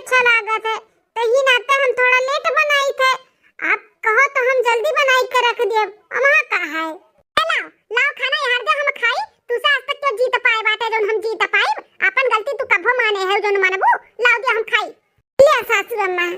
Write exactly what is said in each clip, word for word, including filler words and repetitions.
अच्छा लागत है, तही नाते हम थोड़ा लेट बनाई थे। आप कहो तो हम जल्दी बनाई के रख दिए, अमा का है। ए लाओ, लाओ खाना यहाँ दे, हम खाई। तू से आज तक क्यों जीत पाए बाटे, जौन हम जीत पाई? अपन गलती तू कभो माने है, जौन मानबू, लाओ दे हम खाई। लिया सासू अम्मा।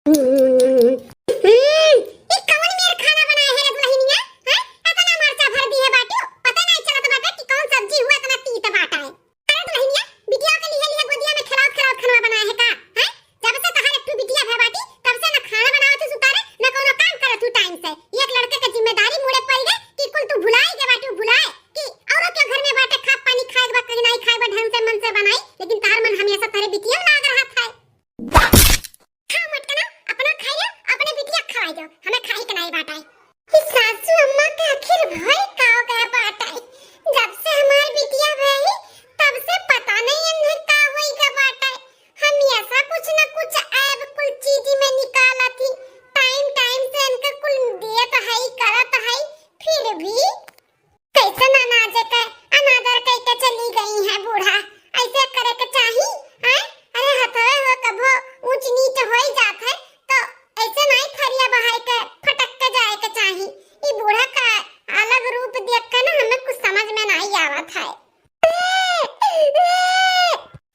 हम्म, ई कौन मेर खाना बनाए है रे दुल्हनिया? हैं? इतना मरचा भर दी है बाटू, पता नहीं चलत बाटे कि कौन सब्जी हुआ, इतना तीत बाटा है। अरे दुल्हनिया, बिटिया के लिए लिए गोदिया में खिलावत खिलावत खाना बनाए है का? हैं? जब से तहार एक ठो बिटिया भय बाटी, तब से न खाना बनावत हूँ सुतारे, न कोनो काम करत हूँ टाइम से। एक लड़के के जिम्मेदारी मुड़े पड़ गए कि कुल तू भुलाई गए बाटू, भुलाए कि औरों के घर में बाटे, खा पानी खाए के बाद कहीं नहीं खाए बा ढंग से मन से बनाई, लेकिन तहार मन हमेशा तहरे बिटिया में लाग रहा था। खाओ मटकना, अपना खाई लो, अपने बिटिया के खवाई दो, हमें खाई के नाई बाटाई। ई सासू अम्मा के आखिर भय का हो गया बाटाई? जब से हमार बिटिया भई, तब से पता नहीं इन्हें का होई गया बाटाई। हम ऐसा कुछ न कुछ ऐब कुल चीज में निकालत ही, टाइम टाइम से इनके कुल देत हई, करत हई, फिर भी कैसन अनाज के अनादर कइके चली गई है बूढ़ा, ऐसे करे के चाही, हैं? अरे हथवे हो कभो ऊंच नीच होई जात है, तो ऐसे नहीं थरिया बहाई के फटक के जाए के चाही। ई बूढ़ा का अलग रूप देख के ना हमें कुछ समझ में नहीं आवत है।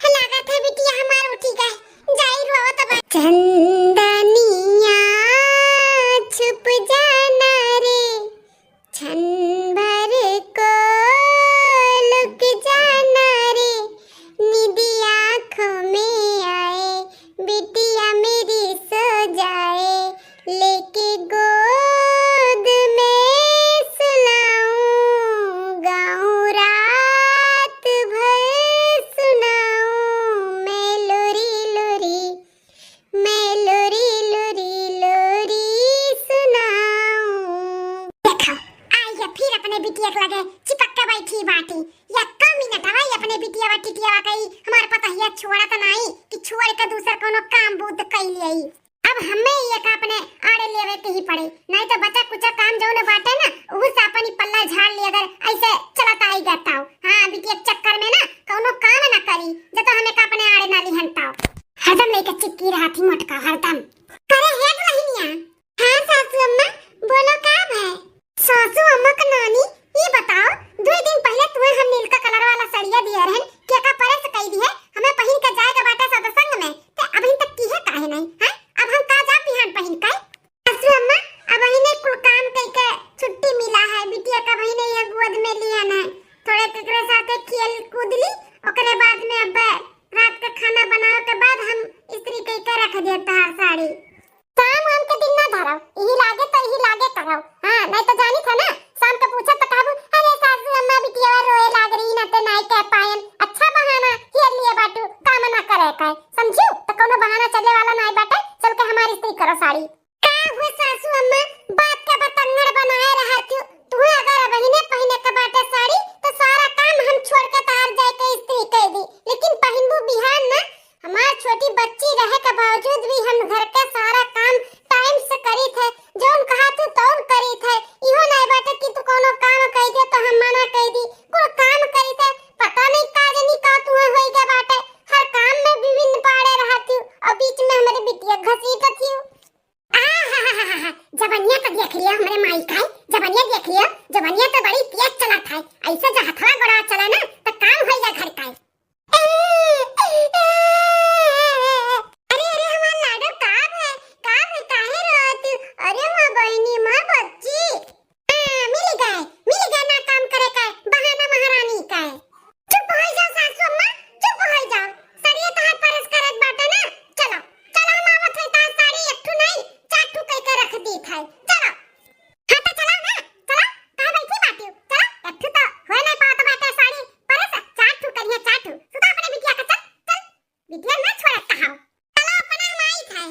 लागत है बिटिया हमार उठी गए, जाई रोवत बा। चंदनिया छुप जाना रे, क्षण भर को लुक जाना रे, नींद आँखों में आए, बिटिया मेरी सो जाए, लेके गोद में सुलाऊं, गाऊं रात भर सुनाऊं, मैं लोरी लोरी, मैं लोरी लोरी लोरी सुनाऊं। देखो, आई है फिर अपने बिटिया के लगे चिपक के बैठी बाटी। या का मिनट हवा अपने बिटिया वा टिटिया वा कही हमार पतहिया छोड़त नाई कि छोड़ के दूसर कोनो काम बूत कई लेई। अब हमें ये का अपने आड़े लेवे के ही पड़े, नहीं तो बचा कुचा काम जौन बाटे ना, उहू से अपन ही पल्ला झाड़ लिया अगर ऐसे चलत आई गताओ। हाँ, बिटिया के चक्कर में ना कोनो काम ना करी, जब तो हमें का अपने आड़े ना लिहन ताओ। हरदम लेके चिपकी रहत ही मोटका, हरदम। करे हे दुल्हनिया। हाँ सासू अम्मा, बोलो का भय? सासू अम्मा का नानी, ई बताओ, दुई दिन पहिले तुहे हम नीलका कलर वाला सड़िया दिए रहन, के का प्रेस कई दिहे, हमें पहिन के जाए के बाटे सत्संग में, ते अबहिन तक किहे काहे नहीं, हैं? अब हम का जा बिहान पहिन के? सासू अम्मा, अबहिने कुल काम कई के छुट्टी मिला है, बिटिया का अबहिने ये गोद में लिया है, थोड़े केकरे साथे खेल कूद ली, ओकरे बाद में अब रात के खाना बनावे के बाद हम इस्त्री कई के रख दिए तहार साड़ी। काम वाम के दिन ना धरव, इही लागे तो इही लागे करव। हाँ, नहीं तो जानी था ना, शाम के पूछब तो कहबू, "अरे सासू अम्मा, बिटिया रोए लाग रही ना, ते नाई कह पायन।" अच्छा बहाना हेर लिए बाटू, काम ना करे का, समझू? तो कोनो बहाना चले वाला नाई बाटे, चल के हमारी इस्त्री करो साड़ी। का हुए सासू अम्मा, बात का बतंगड़ बनाए रहत हूँ। तुहे अगर अबहिने पहिने के बाटे साड़ी, तो सारा काम हम छोड़ के तार जाए के इस्त्री कह दी, लेकिन पहिनबू बिहान ना, हमार छोटी बच्ची रहे के बावजूद भी हम घर के सारा काम टाइम से करी थे, जौन कहा तू तौन करी थे। इहो नहीं बाटे कि तू कोनो काम कह दे तो हम मना कह दी, कुल काम करी थे। पता नहीं का जनी का तुहे होई गया बाटे, हर काम में विभिन्न पाड़े रहती हूँ और बीच में हमारी बिटिया घसीटत ही हूँ। आहाहाहा, जबनिया तो देख लियो हमरे माई का, जबनिया देख लियो, जबनिया तो बड़ी तेज चलत है, ऐसे जो हथवा गोड़ा चला ना तो काम होई जा घर का। अरे, अरे, हमार लाडो, का भे, का भे, काहे रोत? अरे, माँ बहिनी, माँ बच्ची। हाँ, मिल गए, मिल गए ना काम करे का बहाना महारानी का। चुप हो जाओ सासू अम्मा, चुप हो जाओ। सड़िया तहार परस करत बाटे ना। चलो, चलो, हम आवत है, तहार साड़ी एक ठू नहीं, चार ठू कई के रख दी था। चलो। हाँ, तो चला ना, चला, कहाँ बैठी बाटियो? चला, एक ठू तो होए नहीं पावत बाटे साड़ी, परस चार ठू करिया, चार ठू। सुता अपने बिटिया के, चल, चल। बिटिया ना छोड़त कहाओ। चला, अपना हम आई थे।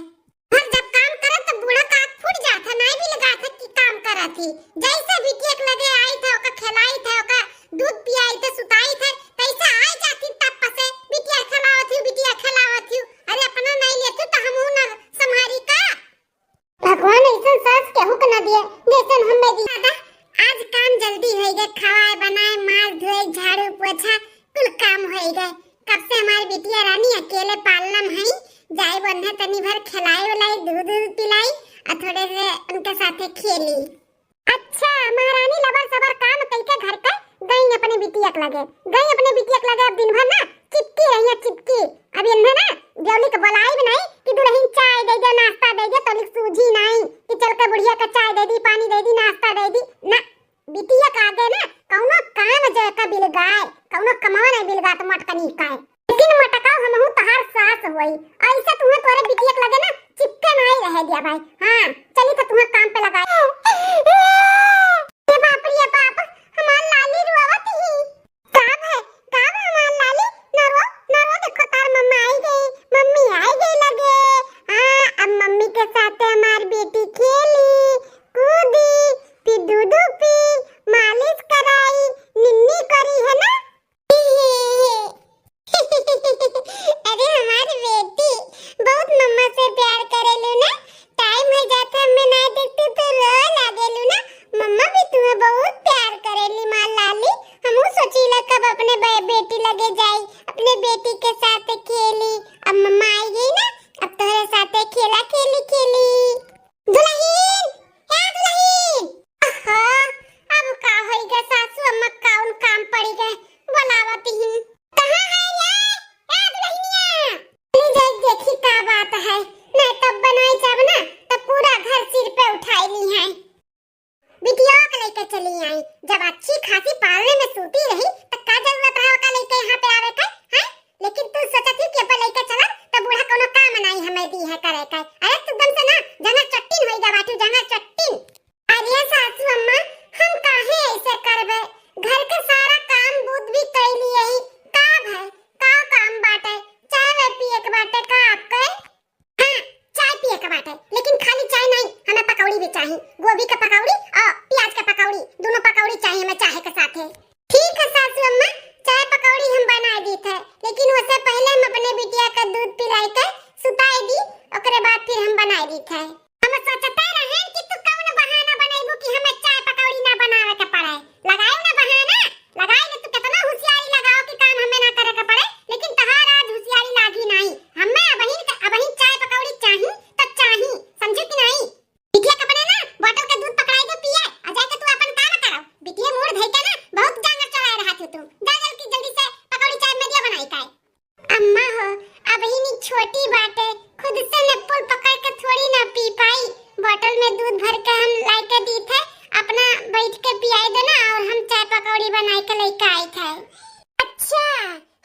घर जब काम करत तो बूढ़ा का आँख फूट जात है, नाई भी लगात है कि काम करत ही। जैसे बिटिया के लगे आई थे, ओका खिलाई थे, ओका दूध पियाई थे, सुताई थे, तैसे आई जाती तब पसे, "बिटिया खिलावत ही, बिटिया खिलावत ही।" अरे, अपना नाई लेती तो हमहू ना संभारी का? भगवान ऐसन सास केहू के ना दिए, जैसन हमें दी। दादा, आज काम जल्दी होई गए, खवाए बनाए, माज धोए, झाड़ू पोछा, कुल काम होई गए। कब से हमारी बिटिया रानी अकेले पालना में उन्हें तनी भर खिलाई उलाई, दूध दूध पिलाई, और थोड़े से उनके साथे खेली। अच्छा, महारानी लबर सबर काम कई के घर के गई अपने बिटिया के लगे, गई अपने बिटिया के लगे। अब दिन भर ना चिपकी रही है, चिपकी। अब इन्हें ना जौली के बोलाई भी नहीं कि दुल्हन चाय दे दे, नाश्ता दे दे, तौली सूझी नहीं कि चल के बुढ़िया का चाय दे दी, पानी दे दी, नाश्ता दे दी ना। बिटिया के आगे ना कौनो काम जैका बिलगाए, कौनो कमावा नहीं बिलगात मटकनी का है। लेकिन मटकाओ, हमहू तहार सास होई, ऐसे तुम्हें तोरे बिटिया के लगे ना चिपके नहीं रहे दिया भाई। हाँ, चली तो तुम्हें काम पे लगाए। ए बाप रे बाप, हमार लाली रोवत ही। का भय, का भय हमार लाली? ना रो, ना रो, देखो तार मम्मा आई गई, मम्मी आई गई लगे। हाँ, अब मम्मी के साथ हमार बेटी खेली, कूदी, फिर दूधू पी, मालिश कराई, निन्नी करी है ना। अरे हमारी बेटी, बहुत मम्मा से प्यार करेलू ना। टाइम हो जाता, हमें ना देखते तो रो लागेलू ना। मम्मा भी तुम्हें बहुत प्यार करेली माँ लाली। हमहू सोचीला कब अपने बे-, बेटी लगे जाई, अपने बेटी के साथ खेली। अब मम्मा आई गई ना, अब तोहरे साथे खेला खेली खेली। दुल्हन, ए दुल्हन। अहा, अब का होई गे सासू अम्मा, कौन काम पड़ी गे, बोलावती ही। कहाँ है रे? ए दुल्हनिया। चली जाई देखी का बात है, नहीं तब बनाई जब ना, तब पूरा घर सिर पे उठाई ली है। बिटिया के लेके चली आई, जब अच्छी खासी पालने में सूती रही, त का जरूरत रहा ओका लेके यहाँ पे आवे के, हैं? लेकिन तू सोचत ही कि अपन लेके चला, त बूढ़ा कोनो काम नहीं हमें दी है करे के। अरे तू दम से ना, जंगल चट्टिन होई गा बाटू, जंगल चट्टिन। अरे सासू अम्मा, हम काहे ऐसे करबे? घर के सारा काम बूत भी कई लिए ही। का भय, का काम बाटे? चाय वाय पिए के बाटे का आपके? हाँ, चाय पिए के बाटे, लेकिन खाली चाय नहीं, हमें पकौड़ी भी चाही। गोभी के पकौड़ी और प्याज के पकौड़ी, दोनों पकौड़ी चाही हमें चाय के साथे। ठीक है सासू अम्मा, चाय पकौड़ी हम बनाए दीत है, लेकिन उससे पहले हम अपने बिटिया का दूध पिलाई के सुताई दी, ओकरे बाद फिर हम बनाए दीत है। हम सोचते रहे कि तू कौन बहाना बनैबू कि हमें चाय पकौड़ी ना बनावे के पड़े। लगाई ना बहाना, लगाई ना, तू कितना होशियारी लगाओ कि काम हमें ना करे के पड़े, लेकिन तहार आज होशियारी लागी नहीं। हमें अबहिन के, अबहिन चाय पकौड़ी चाही त चाही, समझू कि नहीं? बिटिया के अपने ना बोतल के दूध पकड़ाई दे पिए, और जाके तू अपन काम करो। बिटिया मूड़ धई के ना बहुत जांगर चलाए रहा थी तू। जा जल्दी, जल्दी से पकौड़ी चाय में दिया बनाई का है। अम्मा हो, अबहिन छोटी बाटे, खुद से नप्पुल पकड़ के थोड़ी ना पी पाई। बोतल में दूध भर के हम लाइके दीत है, अपना बैठ के पियाई दे ना, और हम चाय पकौड़ी बनाई के लेके आई थे। अच्छा,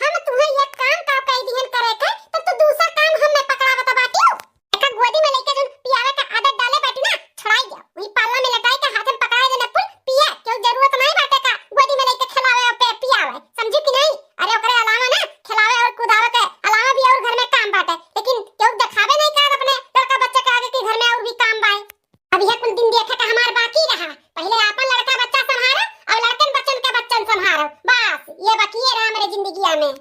हम तुम्हें एक काम का कह दिहन करे के, तो तू दूसरा काम हमें पकड़ावत बाटियो। एका गोदी में लेके जोन पियावे के आदत डाले बाटी ना, छोड़ाई दे। वही पालना में लेटाई के हाथ में पकड़ाई दे नप्पुल, पिया, क्यों जरूरत नहीं बाटे का गोदी में लेके खिलावे और पे पियावे, समझू कि नहीं? अरे ओकरे अलावा ना खिलावे और कुदावे के अलावा भी और घर में काम बाटे, लेकिन क्यों दिखावे नहीं करत अपने लड़का बच्चे के आगे कि घर में और भी काम बाए। अब यह कुल दिन देखे का हमार बाकी रहा, पहले आपन लड़का बच्चा संभारो और लड़कन बच्चन के बच्चन संभारो, बस ये बाकी रहा हमारे जिंदगिया में।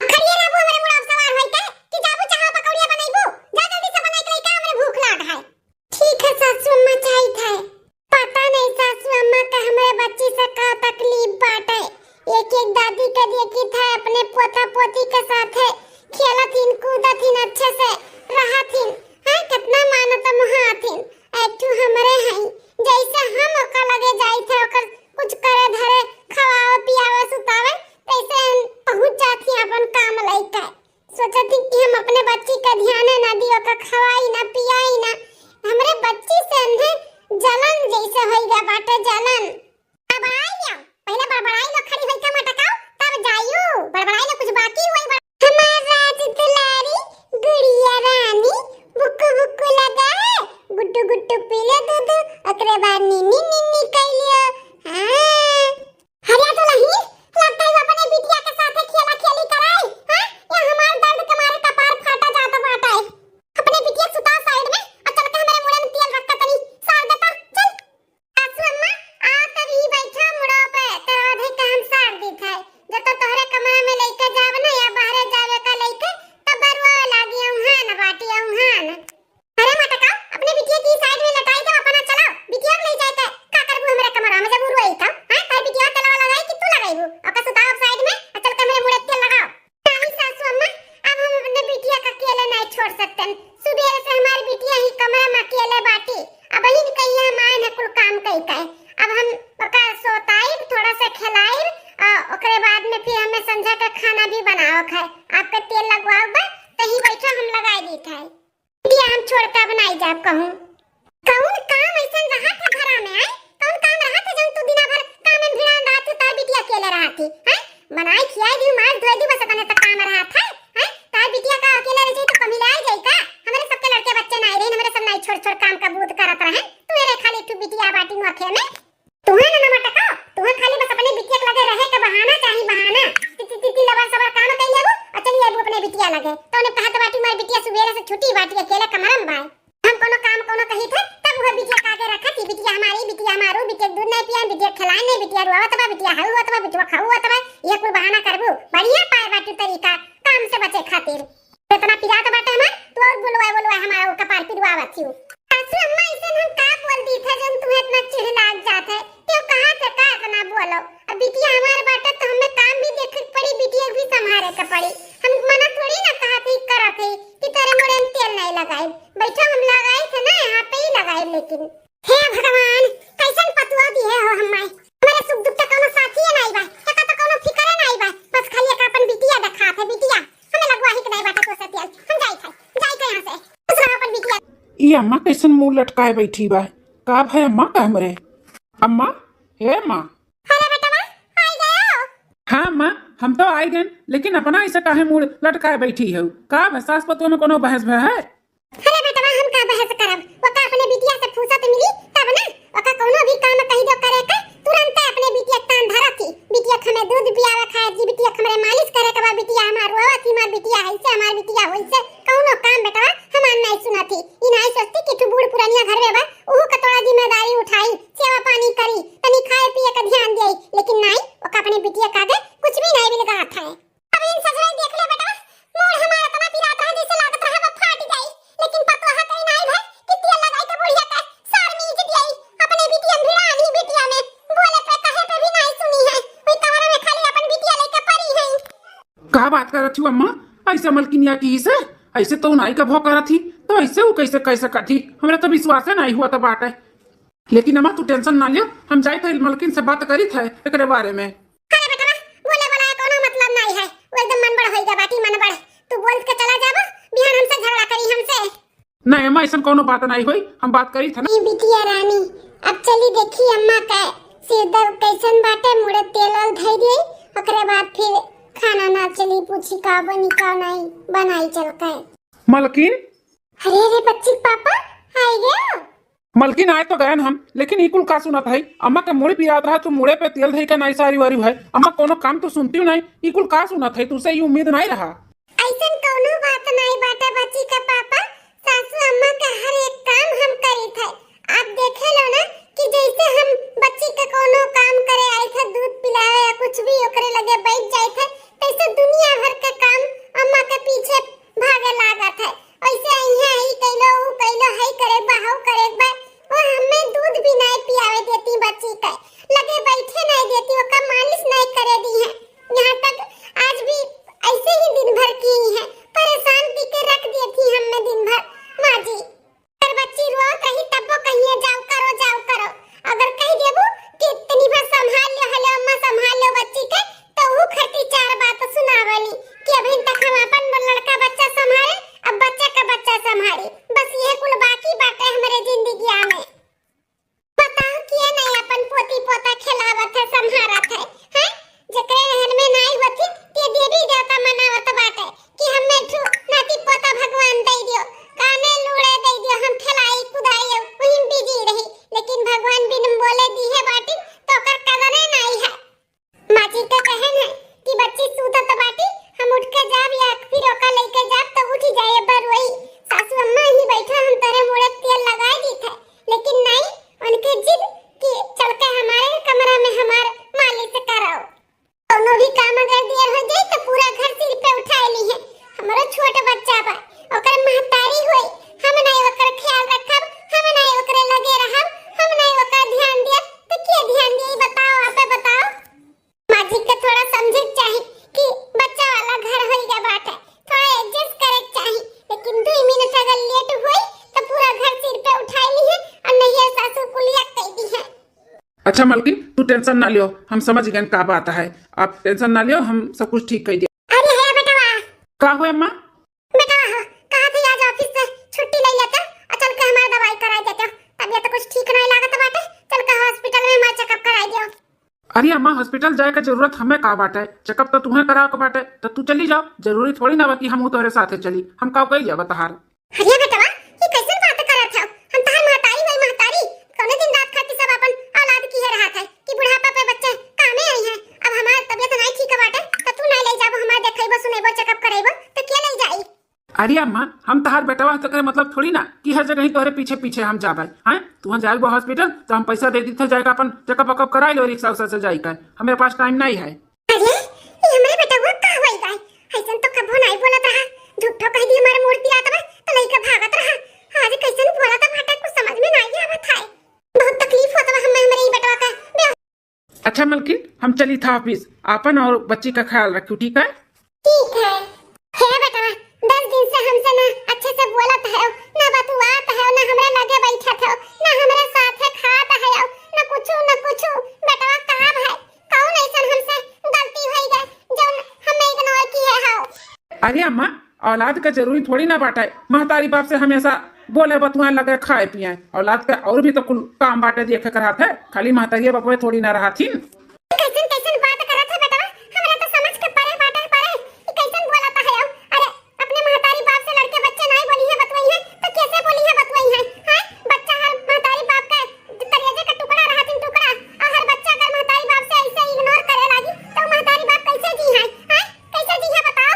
खड़िए रहबू हमरे मुड़ा सवार होई के कि जाबू चाहो पकौड़िया बनैबू? जा जल्दी से बनाई के लइका, हमरे भूख लाग है। ठीक है सासू अम्मा, जाइत है। पता नहीं सासू अम्मा का हमरे बच्ची से का तकलीफ बाटे। एक एक दादी के देखी था अपने पोता पोती के साथे खेलत हिन, कूदत हिन, अच्छे से रहत हिन। हाँ, कितना मानत मोहात हिन। एक ठू हमरे हई, जैसे हम ओकर लगे जाइत है, ओकर कुछ करे धरे, खवावे, पियावे, सुतावे, तैसे हम पहुँच जात ही अपन काम लइके। सोचत ही कि हम अपने बच्ची का ध्यान ना दी, ओका खवाई ना, पियाई ना। हमरे बच्ची से अन्हे जलन जैसे होई गा बाटे, जलन। अब आई जाओ, पहले बड़बड़ाई लो, खड़ी होई के मटकाओ, तब जाइयो। बड़बड़ाई लो, कुछ बाकी हुई बड़- हमार राज दुलारी, गुड़िया रानी, बुकु बुकु लगा है, गुड्डू गुड्डू पी लो दूध, ओकरे बाद नीनी नीनी कर लियो। हाँ। हरिया दुलहिन, लगता है वो अपने बिटिया के साथे खेला खेली कराई, हाँ? या हमार दर्द के मारे कपार फाटा जाता बाटे। अपने बिटिया सुता साइड में, और चल के हमारे मुड़े में तेल रख के तनी सार देता, चल। सासू अम्मा, आ तब ही बैठा मुड़ा पे, तेरा आधे काम सार दी था। जब तो तोहरे कमरा में लेके जाब ना या बाहरे सुबेरे से हमार बिटिया ही कमरा में अकेले बाटी। अबहिन कहिया हम आए न कुल काम कई के। अब हम ओका सोताइब, थोड़ा सा खिलाइब, आ ओकरे बाद में फिर हमें संझा का खाना भी बनाओ खाए। आपका तेल लगवाओ बा, तही बैठा हम लगाई दी खाए। बिटिया हम छोड़ के अब नाई जाब कहूँ। कौन काम ऐसन रहा था घरा में, आय? कौन काम रहा था जौन तू दिना भर काम में भिड़ान रहा थी, तार बिटिया अकेले रहा थी, हैं? बनाई खियाई दी, मार धोई दी, बस अपने तक काम रहा था, हैं? तार बिटिया का अकेले रह जाई तो कमी ले आई जाई का? हमरे सबके लड़के बच्चे नाई रहे, हमरे सब नाई छोड़ छोड़ काम का बूत करत रहे। तू रे खाली तू बिटिया बाटी नोखे में। तुहे ना नमटका, तुहे खाली बस अपने बिटिया के लगे रहे के बहाना चाही, बहाना। ती, ती, ती, ती लबर सबर काम कई लेबू, और चली आबू अपने बिटिया लगे। तो उन्हें कहत बाटी, "मार बिटिया सुबेरे से छुट्टी बाटी, अकेले कमरा में बाय।" हम कोनो काम कोनो कही थे, तब वह बिटिया का आगे रखत ही, "बिटिया हमारी, बिटिया हमारू, बिटिया के दूध नहीं पिया, बिटिया के खिलाए नहीं, बिटिया रोवत बा, बिटिया हऊ होत बा, बिटिया खाऊ होत बा।" ये कुल बहाना करबू, बढ़िया पाए बाटी तरीका काम से बचे खातिर। इतना पिरात बाटे हमार, तू और बोलवाए, बोलवाए हमारा वो कपार पिरवावत हियो। सासू अम्मा, ऐसे हम का बोल दी था जौन तुम्हें इतना चिढ़ लाग जात है? क्यों कहा थे का इतना बोलो? अब बिटिया हमार बाटे तो हमें काम भी देखे के पड़ी, बिटिया भी संभारे के पड़ी। हम मना थोड़ी ना कहा थे, करत है कि तेरे मुड़े में तेल नहीं लगाई। बैठो, हम लगाई थे ना, यहाँ पे ही लगाई, लेकिन हे भगवान, कैसन पतुआ दिहे हो हम्मे? हमरे सुख दुख के कौनो साथी नाई बा, एका तो कौनो फिकरे नाई बा, बस खाली एका अपन बिटिया देखात है, बिटिया। हमें लगवा ही के नाई बाटे तो से तेल, हम जाई थे, जाई थे यहाँ से। खुश रहो अपन बिटिया। ई अम्मा कैसन मुंह लटकाए बैठी बा? का भय अम्मा का हमरे? अम्मा, हे अम्मा। अरे बेटवा, आई गयो? हाँ अम्मा, हम तो आई गए, लेकिन अपना ऐसे काहे मुंह लटकाए बैठी हो? का भय, सास पतोह में कोनो बहस भय है? अरे बेटवा, हम का बहस करब? ओका अपने बिटिया से फुर्सत मिली तब ना। ओका कौनो भी काम कही दो करे का, तुरंते अपने बिटिया के कान धरत ही। बिटिया के हमें दूध पियावे खाए जी, बिटिया के हमरे मालिश करे के बा, बिटिया हमार रोवत ही, हमार बिटिया ऐसे, हमार बिटिया वैसे। कौनो काम बेटवा हमार नहीं सुनत ही। ई नहीं सोचती कि तू बूढ़ पुरानिया घर में बा, उहू का थोड़ा जिम्मेदारी उठाई, सेवा पानी करी, तनी खाए पिए का ध्यान देई। लेकिन नहीं, ओका अपने बिटिया का आगे कुछ भी नहीं बिलगात है। अब इन ससुराल देख ले बेटा, मूड़ हमार इतना पिरात रहे जैसे लागत रहे वो फाट जाई, लेकिन पतोह कहीं नाई भय कि तेल लगाई के बुढ़िया के सार मीज दियाई, अपने बिटिया में भिड़ानी बिटिया में, बोले पे कहे पे भी नाई सुनी है, वही कमरा में खाली अपन बिटिया लेके पड़ी है। का बात करत हूँ अम्मा, ऐसे मलकिनिया की से, ऐसे तो नाई का भौ करत ही, तो ऐसे वो कैसे कह सकत ही, हमरा तो विश्वास नहीं हुआ था बाटे। लेकिन अम्मा, तू tension ना लियो, हम जाई थे मलकिन से बात करी थे एकरे बारे में। अरे बेटवा, बोले वाला कोनो मतलब नहीं है, वो एकदम मन बड़ होइगा बाटी, मन बड़। तू बोल के चला जाबो, बिहान हमसे झगड़ा करी हमसे। नहीं अम्मा, ऐसन कोनो बात नहीं होई, हम बात करी थे ना। ई बिटिया रानी, अब चली देखी अम्मा का सिरदर्द कैसन बाटे, मुड़े तेल ओल धई दे, ओकरे बाद फिर खाना ना चली, पूछी का बनी का नहीं, बनाई चल के। मलकिन। अरे रे बच्ची के पापा, आई गयो? मलकिन, आए तो गयन हम, लेकिन ई कुल का सुनत है? अम्मा के मुड़ी पिरात रहा, तू मुड़े पे तेल धई के नाई सारी वारी है। अम्मा कोनो काम तो सुनती नहीं, ई कुल का सुनत है? तुझसे ई उम्मीद नहीं रहा। ऐसन कोनो बात नहीं बाटे बच्ची के पापा, सासू अम्मा के हर एक काम हम करी थे। आप देखे लो ना कि जैसे हम बच्ची के कोनो काम करे आई थे, दूध पिलावे या कुछ भी ओकरे लगे बैठ जाई थे, तैसे दुनिया भर के काम अम्मा के पीछे भागे लागत है। ऐसे इहाँ ई कैलो, ऊ कैलो, हई करे बा, हऊ करे बा। वो हमें दूध भी नहीं पियावे देती बच्ची के, लगे बैठे नहीं देती, ओका मालिश नहीं करे दी है। यहाँ तक आज भी ऐसे ही दिन भर की है, परेशान की के रख देती हमें दिन भर। माँ जी, अगर बच्ची रो कहीं तब वो कहिए, "जाओ करो, जाओ करो।" अगर कह देबू कि "तनी भर संभाल लो, हेलो अम्मा, संभाल लो बच्ची के," तो वो खटी चार बात सुनावली कि अभी तक अच्छा मलकिन, तू tension ना लियो, हम समझ गए का बात है। आप tension ना लियो, हम सब कुछ ठीक कर दिया। अरे हे बेटवा। का हुए अम्मा? बेटवा हो, कहा थी आज office से छुट्टी ले लेते और चल के हमार दवाई कराई देते। तबीयत कुछ ठीक नहीं लागत बाटे, चल के hospital में हमार checkup कराई दियो। अरे अम्मा, hospital जाए के जरूरत हमें का बाटे? Checkup तो तुम्हें करावे के बाटे, तो तू चली जाओ। जरूरी थोड़ी ना बा कि हम तोहरे साथे चली। हम का कही जाब तहार? अरे बेटवा, ये कैसन बात करत हो? हम तहार महतारी वही महतारी, कौने दिन रात खातिर सब अपन औलाद किहे रहत है कि बुढ़ापा पे बच्चे कामे आई हैं। अब हमार तबीयत नहीं ठीक बाटे, तो तू नहीं ले जाबो, हमार देखैबो, सुनैबो, checkup करैबो, तो के ले जाई? अरे अम्मा, हम तहार बेटवा तो करे मतलब थोड़ी ना कि हर जगह ही तोहरे पीछे पीछे हम जाबे। हैं, तू वहाँ जाए hospital तो हम पैसा दे दीथे, जाए के अपन checkup वकअप कराई लो रिक्शा उक्सा से जाए के। हमारे पास time नहीं है। अरे, ये हमरे बेटवा का होई गए? ऐसन तो कबो नहीं बोलत रहा। झूठो कह दी हमारे मूर्ति आता बा, तो लइका भागत रहा। आज कैसन बोलत बाटे, कुछ समझ में नहीं आवत है। बहुत तकलीफ होत बा हमें, हमरे ई बेटवा का। बे- अच्छा मलकिन, हम चली था office, आपन और बच्ची का ख्याल रखियो, ठीक है? ठीक है। हे बेटवा, दस दिन से हमसे ना अच्छे से बोलत है, ना बतुआत है, ना हमरे लगे बैठत है, ना हमरे साथे खात है, ना कुछ, ना कुछ। बेटवा का है, कौन ऐसन हमसे गलती होई गए जौन हमें ignore किए हो? अरे अम्मा, औलाद का जरूरी थोड़ी ना बाटे महतारी बाप से हमेशा बोले बतुआए लगे खाए पिए। औलाद का और भी तो कुल काम बाटे देखे के रहत है, खाली महतारी बापे थोड़ी ना रहथिन। कैसन कैसन बात करत है बेटवा, हमरा तो समझ के परे बाटे परे। ई कैसन बोलत है अब? अरे अपने महतारी बाप से लड़के बच्चे नाई बोली है, बतवाई है, तो कैसे बोली है, बतवाई है? हैं? बच्चा हर महतारी बाप का करेजे का टुकड़ा रहथिन, टुकड़ा। और हर बच्चा अगर महतारी बाप से ऐसे ignore करे लागी, तो महतारी बाप कैसे जी है? हैं? कैसे जी है, बताओ?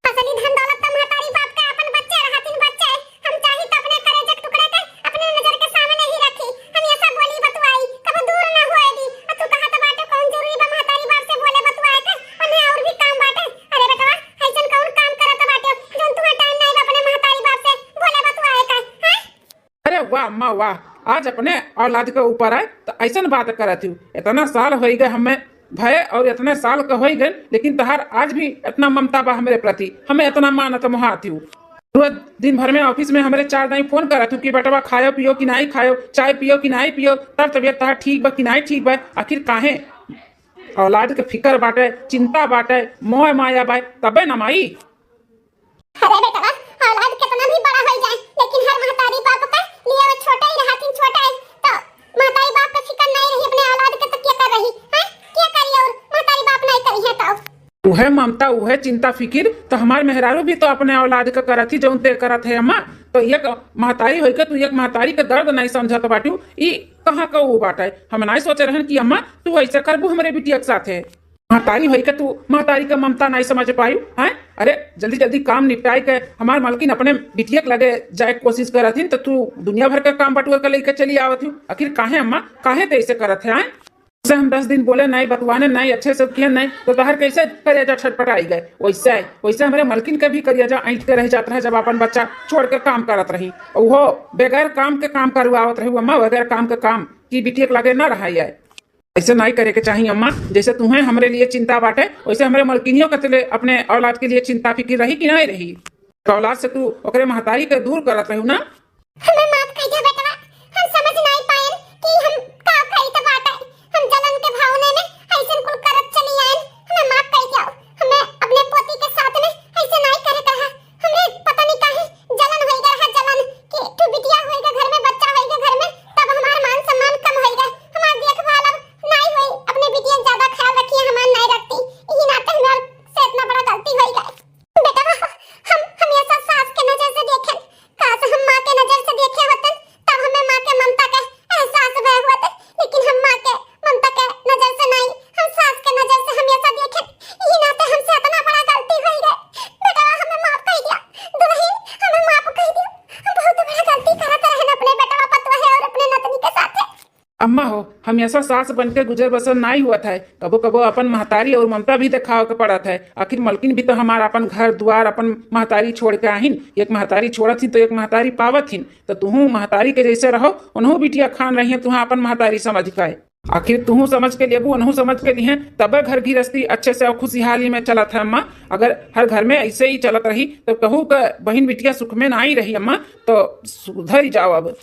असली धन दौलत तो महतारी बाप का अपन बच्चे रहथिन, बच्चे। हम चाही तो अपने करेजे के टुकड़े के अपने नजर के सामने ही रखी, हमेशा बोली बतुआई, कबो दूर ना होए दी। आ तू कहत बाटे कौन जरूरी बा महतारी बाप से बोले बतुआए के, उन्हें और भी काम बाटे। अरे बेटवा, ऐसन कौन काम करत बाटे जौन तुम्हें time नहीं बा अपने महतारी बाप से बोले बतुआए के? हैं? अरे वाह अम्मा वाह, आज अपने औलाद के ऊपर आए तो ऐसन बात करत हूँ। इतना साल होई गए हमें भय और इतने साल का होई गए, लेकिन तहार आज भी इतना ममता बा हमरे प्रति, हमें इतना मानत मोहात हूँ। रोज दिन भर में office में हमरे चार दाई phone करत हूँ कि बेटवा खायो पियो कि नाई खायो, चाय पियो कि नाई पियो, तब तबीयत तहार ठीक बा कि नाई ठीक बा। आखिर काहे? औलाद के फिकर बाटे, चिंता बाटे, मोह माया बाटे, तबे न माई। अरे बेटवा, औलाद कितना भी बड़ा होई जाए, लेकिन हर महतारी बाप का लिए वो छोटा ही रहथिन, छोटा है, तो महतारी बाप का फिकर नहीं रही अपने औलाद के, तो क्या कर रही है? क्या करी और महतारी बाप नहीं करी है तो? उहे ममता, उहे चिंता फिकिर तो हमार मेहरारू भी तो अपने औलाद का करत ही, जौन ते करत है अम्मा। तो एक महतारी होई के तू एक महतारी के दर्द नहीं समझत बाटू, ई कहाँ का ऊ बाटे? हम नहीं सोचे रहन कि अम्मा तू ऐसे करबू हमरे बिटिया के साथे। महतारी होई के तू महतारी के ममता नहीं समझ पायू, हैं? अरे जल्दी जल्दी काम निपटाए के हमार मलकिन अपने बिटिया के लगे जाए के कोशिश करत हिन, तो तू दुनिया भर के काम बटुआ के लेके चली आवत हूँ। आखिर काहे अम्मा, काहे ते ऐसे करत है, हैं? से हम दस दिन बोले नहीं, बतवाने नहीं, अच्छे से किए नहीं, तो तहर कैसे करेजा छटपटाई गए? वैसे, वैसे हमरे मलकिन के भी करेजा ऐंठ के रह जात रहे, जब अपन बच्चा छोड़ के काम करत रही, वो बगैर काम के काम करवावत रही, अम्मा बगैर काम के काम की बिटिया के लगे ना रहा है। ऐसे नहीं करे के चाहिए अम्मा, जैसे तुम्हें हमरे लिए चिंता बाटे, वैसे हमरे मलकिनियों के तले अपने औलाद के लिए चिंता फिकिर रही कि नहीं रही? तो औलाद से तू ओकरे महतारी के दूर करत रहू ना। हमें माफ कर दो बेटवा, हम समझ नहीं पाएन कि हम का करी तो बाटे। हम जलन के भावने में ऐसन कुल करत चली आएन। हमें माफ कर दो, हमें अपने पोती के साथ में ऐसे नहीं करे कहा। हमरे पता नहीं काहे जलन होई गया है, जलन कि तू बिटिया होई गया घर में, बच्चा होई गया घर में, तब हमार मान सम्मान कम होई गया, हमार देखभाल अब नहीं होई, अपने बिटिया ज्यादा ख्याल रखिए, हमार नहीं रखती, यही नाते हमार से इतना बड़ा गलती होई गया। बेटवा, हम हमेशा सास के नजर से देखें, काश हम माँ के नजर से देखे होते, तब हमें माँ के ममता के एहसास भय होते, लेकिन हम माँ के ममता के नजर से नहीं, हम सास के नजर से हमेशा देखें, यही नाते हमसे इतना बड़ा गलती होई गई। बेटवा, हमें माफ कर दिया, दुल्हन, हमें माफ कर दिया, हम बहुत बड़ा गलती करत रहन अपने बेटवा पतवा है और अपने नतनी के साथ। अम्मा हो, हमेशा सास बन के गुजर बसर नाई हुआ था। कबो कबो अपन महतारी और ममता भी दिखावे के पड़त है। आखिर मलकिन भी तो हमार अपन घर दुआर, अपन महतारी छोड़ के आहिन। एक महतारी छोड़त ही तो एक महतारी पावत हिन। तो तुहू महतारी के जैसे रहो, उनहू बिटिया खान रही है, तुहा अपन महतारी समझ के। आखिर तुहू समझ के लेबू, उनहू समझ के लिहे, तबे घर गृहस्थी अच्छे से और खुशहाली में चलत है अम्मा। अगर हर घर में ऐसे ही चलत रही तो कहू के बहिन बिटिया सुख में नाई रही अम्मा। तो सुधर जाओ अब।